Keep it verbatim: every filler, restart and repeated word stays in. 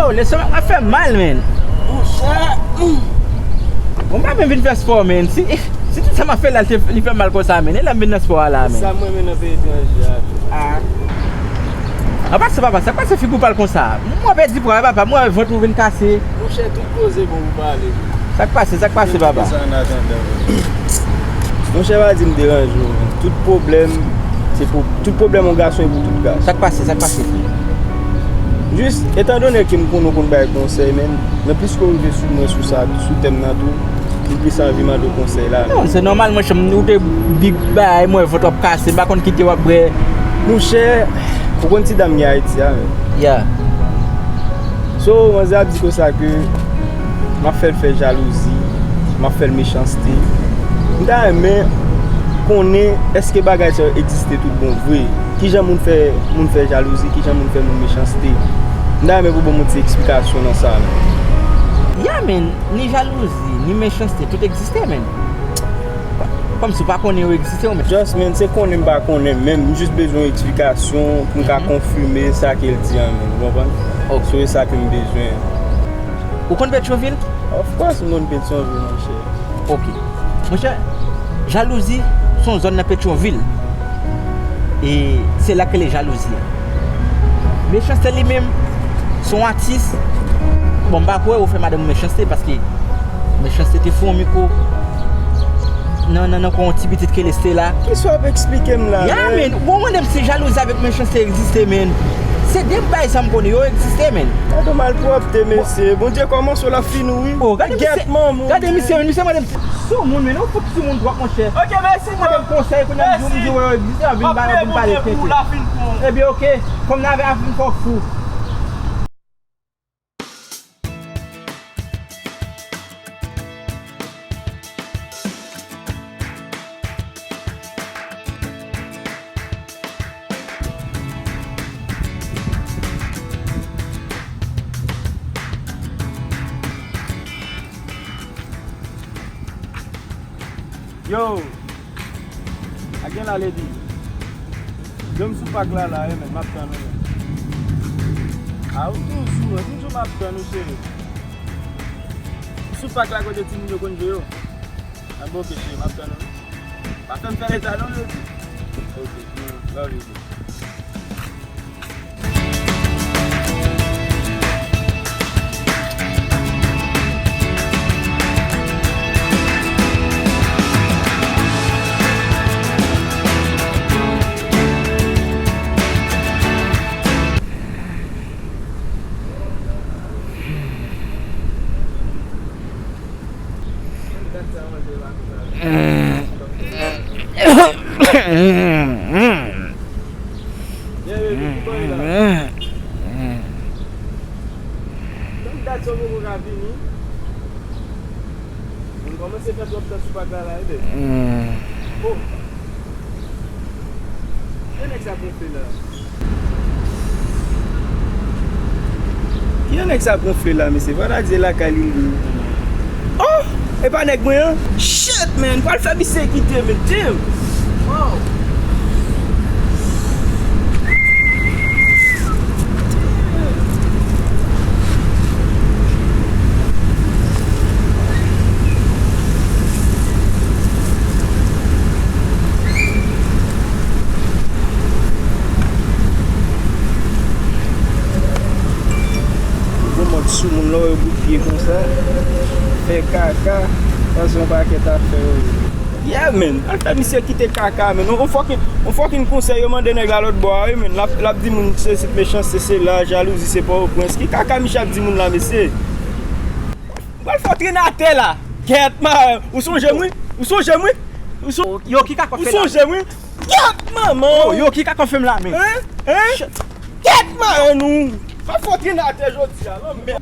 Oh, lestomak mwen ap fè m mal, men. Monchè. Bon, m pa menm vin fè spò, men. Si, si tout sa m ap fè la, li te, li fè m mal konsa, men. E lè m vin nan spò a la, men. Sa m renmen nan peyi etranje a tou. Ah. An pase, papa, sa k pase figi w pale konsa? Mwen pèdi pwa, papa, mwen vant mwen vin kase. Monchè, tout koze bon pou pale. Sa k pase, sa k pase, papa? Sa an atandan. Monchè, pa di m deranje w, men. Tout pwoblèm, se pou, tout pwoblèm yon gason e pou tout gason. Sa k pase, sa k pase, frè? Jis, etan done ke m konnen w konn bay konsèy, men, men plis ke w rive sou mwen sou sa, sou tèm nan tou, m plis anvi mande w konsèy la. Non, se nòmal, monchè, m, ou te big bay, mwen vant w ap kase, m pa konn kite w ap bwè. Monchè, ou konn ti dam gen Ayiti a, men. Yeah. So, manzè ap di konsa ke m ap fè l fè jalouzi, m ap fè l mechanste. M ta renmen konnen èske bagay sa yo egziste tout bon vre. Kijan moun fè, moun fè jalouzi, kijan moun fè moun mechanste. M ta renmen pou ban m yon ti eksplikasyon nan sa, men. Yeah, men, ni jalouzi, ni mechanste, tout egziste, men. Kòmsi w pa konnen yo egziste, ou menm. Just, men, se konnen m pa konnen, men m jis bezwen yon eksplikasyon pou m ka konfime sa ke l di an, men, ou konprann? Ok. So, e sa ke m bezwen. Ou konn Petyonvil? Of course, m konn Petyonvil, monchè. Ok. Monchè, jalouzi se yon zòn nan Petyonvil. E se la k rele jalouzi a. Mechanste li menm, se yon atis. Bon, m pa kwè ou fè madanm ou mechanste, paske Mechanste te fè yon mikwo nan, nan, nan kò yon ti pitit ke Leste la. Kisa w ap eksplike m la, yeah, men? Ou mande m si jalouzi avèk mechanste egziste, men. Se de bagay sa m konnen, yo egziste, men. Gade malpwòpte, mesye. Bondye kòmanse w l ap fini w, wi. Oh, gade misye, gade misye, men, misye mande m si, sou moun, men, ou fout sou moun twòp, monchè. Ok, mèsi, mande m konsèy, kounye a m di w, m di w, yo egziste, vin pale, vin pale tenten. Ebyen, ok, kòm n avè a fin fò fou. Yo! A gen la, lady. Jwenn m sou pak la, la, wi, men, m ap tann ou, men. A, ou toujou, wi, toujou m ap tann ou, cheri. Ou sou pak la kote timoun yo konn jwe yo? A, bon, ok, cheri, m ap tann ou, wi. Pa fè m fè leta, non, lady. Ok, mm, love you. Tann dat sa w poko ka vini. Moun kòmanse fè twòp tan sou pak la, la, ede. Oh. Ki nèg sa gonfle la? Ki nèg sa gonfle la, mesye? Fò ta di e lakay li li ye. Oh! E pa nèg mwen an? Shit, man! Pral fè misye kite, men damn! Wow! Gon mòd sou moun lè w wè bout pye konsa, fè kaka, panse yon pakèt afè yo ye. Yeah, man. Al fè misye kite kaka, man. On, on fucking, on fucking konsèy yo mande nèg la lòt bò a, wi, man. L ap, l ap di moun sesi mechanste, se la, jalouzi, se Pòtoprens. Ki kaka misye ap di moun la, mesye? Pral fè w trennen atè la. Gèt, man. Ou sonje m, wi. Ou sonje m, wi. Ou son-, yo, ki kaka w fè la? Ou sonje m, wi. Gèt, manman. Oh, yo, ki kaka w fè m la, men? Hein? Hein? Gèt, man, nou. Pral fè w trennen atè jodi a, lanmèd.